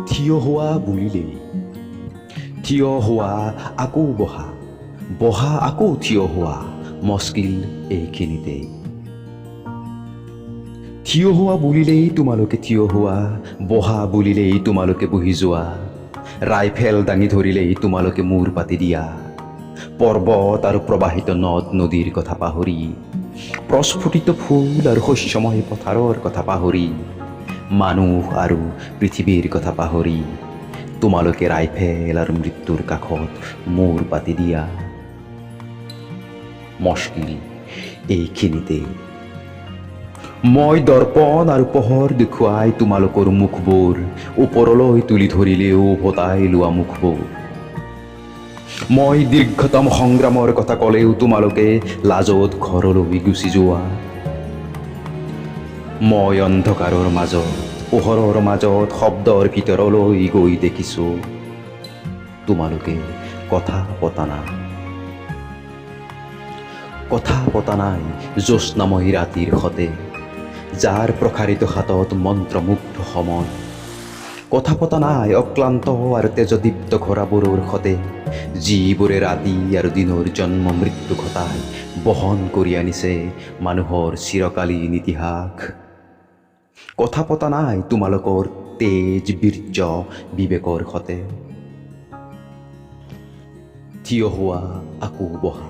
থিয় হোৱা বুলিলেই থিয় হোৱা, আকৌ বহা, বহা আকৌ থিয় হোৱা, মস্কিল এইখিনিতেই। থিয় হোৱা বুলিলেই তোমালোকে থিয় হোৱা, বহা বুলিলেই তোমালোকে বহি যোৱা, ৰাইফেল দাঙি ধৰিলেই তোমালোকে মূৰ পাতি দিয়া, পৰ্বত আৰু প্ৰবাহিত নদ নদীৰ কথা পাহৰি, প্ৰস্ফুটিত ফুল আৰু শস্যময় পথাৰৰ কথা পাহৰি, মানুহ আৰু পৃথিৱীৰ কথা পাহৰি তোমালোকে ৰাইফেল আৰু মৃত্যুৰ কাষত মূৰ পাতি দিয়া। মস্কিল এইখিনিতেই। মই দৰ্পণ আৰু পোহৰ দেখুৱাই তোমালোকৰ মুখবোৰ ওপৰলৈ তুলি ধৰিলেও উভতাই লোৱা মুখবোৰ, মই দীৰ্ঘতম সংগ্ৰামৰ কথা ক'লেও তোমালোকে লাজত ঘৰলৈ গুচি যোৱা, মই অন্ধকাৰৰ মাজত, পোহৰৰ মাজত, শব্দৰ ভিতৰলৈ গৈ দেখিছোঁ তোমালোকে কথা পতা নাই। কথা পতা নাই জ্যোৎস্নাময়ী ৰাতিৰ সতে, যাৰ প্ৰসাৰিত হাতত মন্ত্ৰমুগ্ধ সময়। কথা পতা নাই অক্লান্ত আৰু তেজদীপ্ত ঘোঁৰাবোৰৰ সতে, যিবোৰে ৰাতি আৰু দিনৰ জন্ম মৃত্যু ঘটাই বহন কৰি আনিছে মানুহৰ চিৰকালীন ইতিহাস। কথা পতা নাই তোমালোকৰ তেজ বীৰ্য বিবেকৰ সতে। থিয় হোৱা আকৌ বহা,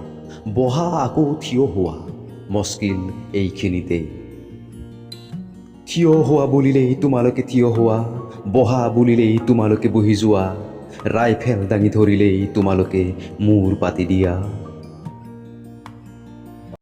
বহা আকৌ থিয় হোৱা, মস্কিল এইখিনিতেই। থিয় হোৱা বুলিলেই তোমালোকে থিয় হোৱা, বহা বুলিলেই তোমালোকে বহি যোৱা, ৰাইফেল দাঙি ধৰিলেই তোমালোকে মূৰ পাতি দিয়া।